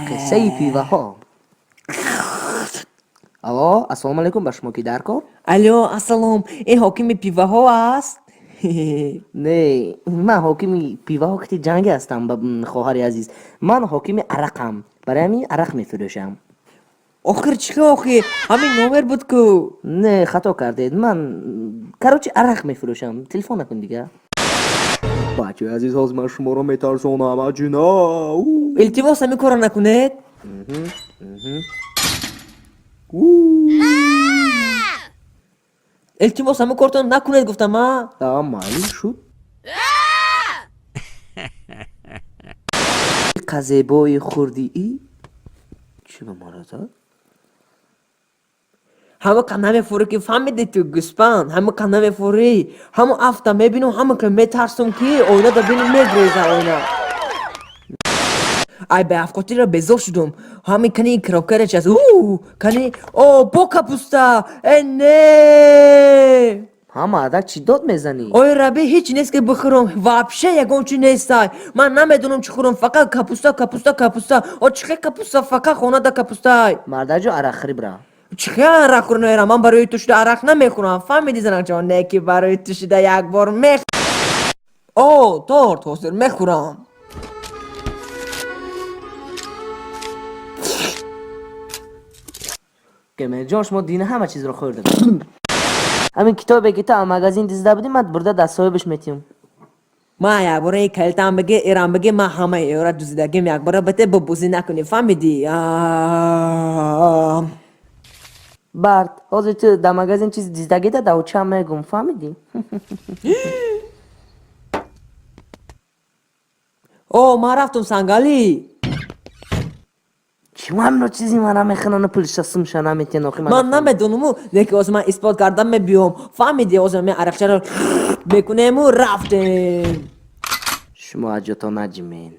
Қиссаи пиваҳо. Алло, ассалому алайкум, ба шумо ки дар кор? Алло, ассалом, ин ҳокими пиваҳо аст? Не, ман ҳокими пиваҳо кити ҷангӣ ҳастам, хоҳари азиз. Ман ҳокими арақам, барои ҳамин арақ мефурӯшам. Охир чӣ хел охир? Ҳамин номер буд ку. Не, хато кардед. Ман, короче, арақ мефурӯшам. Телефон накун дига. Бачаи азиз, ҳозир ман шуморо метарсонам, аҷина. Илтимос, ҳамин корро накунед. Илтимос, ҳамин кортон накунед, гуфтам, а. Маълум шуд. Қазебои хурдии чӣ ба маро зад? Ҳама қа намефурӣ ки, фаҳмиди ту, гӯспанд, ҳама қа намефурӣ. Ҳама афта мебинам, ҳама ка метарсум ки оинада бинам, мегреза оина. Ай, ба афқотира безор шудум. Ҳами кани коробкара час у кани о бо капуста, э не. Ҳама адак чӣ дод мезанӣ? Ой раби, ҳеҷ нест ки бихӯрам, вообще ягон чи нестай. Ман намедонам чӣ хӯрам, фақат капуста, капуста, капуста. О, чӣ хел капуста, фақат хонада капустай. Мардаҷо, арақхӯрӣ бира. Чӣ хел арақ хӯрнера? Ман барои ту шуда арақ намехӯрам, фаҳмиди, занакҷон? Не ки барои ту шуда як бор мех о торт ҳозир мехӯрам. Кемерҷон, шумо дина ҳама чизро хӯрдем. Ҳамин китобе ки ту аз магазин дизда будӣ, ман бурда дар соҳибаш метиҳам. Ман якбора и калитам биги, ирам биги, ман ҳамаи ёра дузидагим, якбора бите, бубузӣ накунӣ, фаҳмидӣ? Бард, ҳозир ту дар магазин чизи диздагида да очам мегум, фаҳмидӣ? О, ман рафтум, сангалӣ. Чӣ ҳамино чизи мана мехӯрану пулиша сумша наметиҳан охи? Ман намедонуму, лекин ҳозир ман исбот кардан мебиём, фаҳмидӣ? Ҳозир ман арақчаро мекунему, рафтем. Шумо аз ҷото наҷимен.